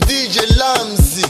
DJ Lamzy.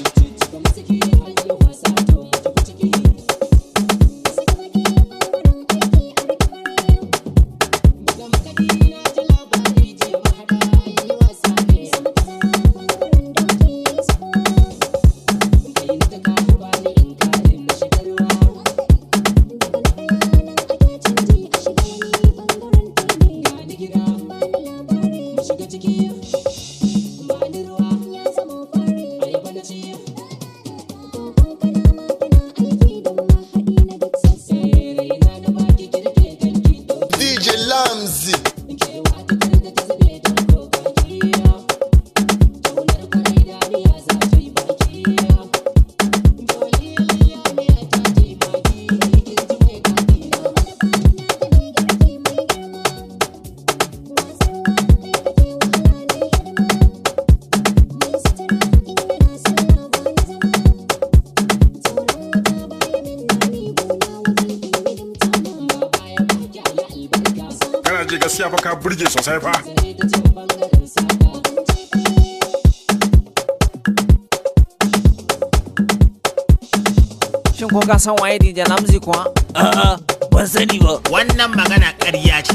DJ Lamzy. Kana ji, gaskiya fa ka burge sosai fa. Shin ko ka san waye DJ Lamzi kuwa? A'a, ban sani ba. Wannan magana ƙarya ce.